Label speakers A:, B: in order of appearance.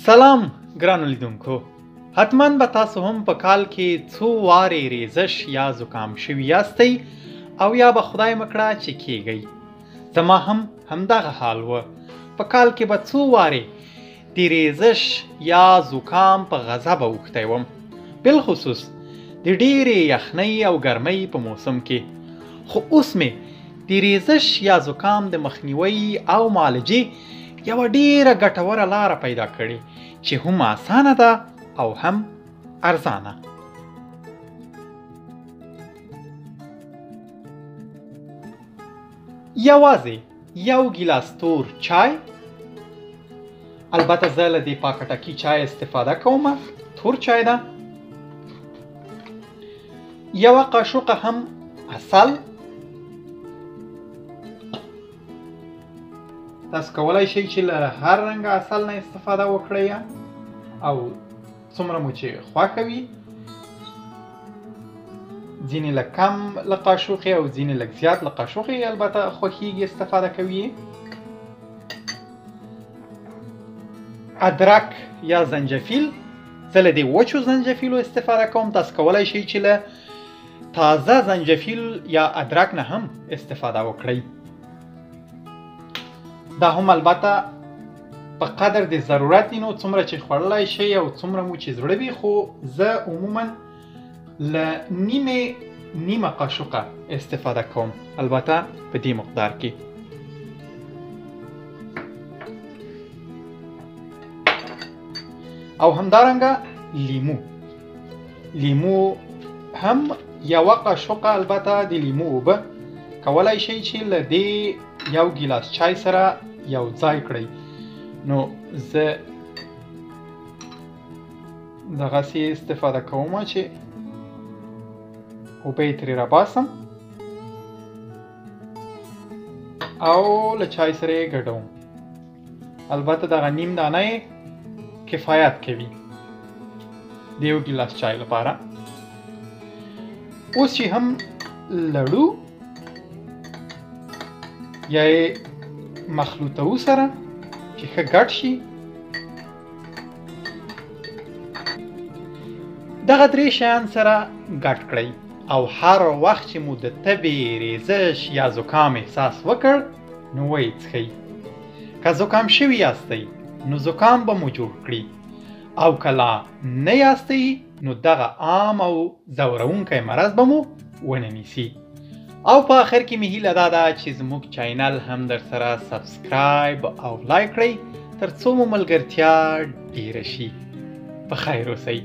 A: سلام ګرانو لیدونکو، حتما به تاسو هم په کال کې څو وارې ریزش یا زکام شوي یاستئ او یا به خدای مکړه چې کیږئ. زما هم همدغه حال و. په کال کې به څو وارې د ریزش یا زکام په غضب اوښتی وم، بالخصوص د ډېرې یخنۍ او ګرمۍ په موسم کې. خو اوس مې د ریزش یا زکام د مخنیوي او معالجې یوه ډېره ګټوره لاره پیدا کړې چې هم اسانه ده او هم ارزانه. یوازې یو ګیلاس تور چای، البته زه له دې پاکټکي چای استفاده کوم، تور چای ده، یوه قاشوقه هم عسل. تاسو کولای شئ چې له هر رنګه عسل نه استفاده وکړئ او څومره مو چې خوښه وي. ځینې لږ کم له قاشوقې او ځینې لږ زیات له قاشوقې البته خوښیږي استفاده کوي. ادرک یا زنجفیل، زه له دې وچو زنجفیلو استفاده کوم. تاسو کولای شئ چې له تازه زنجفیل یا ادرک نه هم استفاده وکړئ. دا هم البته په قدر د ضرورت دی، نو څومره چې خوړلی شئ او څومره مو چې زړه وي. خو زه عموما له نیمې نیمه قاشوقه استفاده کوم، البته په دې مقدار کې. او همدارنګه لیمو، لیمو هم یوه قاشوقه البته د لیمو اوبه کولای شئ چې له دې یو ګیلاس چای سره یو ځای کړئ. نو زه دغسې استفاده کوم چې اوبه یې ترې راباسم او له چای سره یې ګډوم. البته دغه نیم دانه یې کفایت کوي د یو ګیلاس چای لپاره. اوس چې هم لړو یا یې مخلوطو سره چې ښه ګډ شي. دغه درې شیان سره ګډ کړئ او هر وخت چې مو د تبې، ریزش یا زکام احساس وکړ نو ویې څښئ. که زکام شوي یاستئ نو زکام به مو جوړ کړي، او که لا نه یاستئ نو دغه عام او ځورونکی مرض به مو ونه نیسي. او په آخر کې مې هیله دا ده چې زموږ channel هم در سره subscribe او like کړئ تر څو مو ملګرتیا ډیره شي. په خیر اوسئ.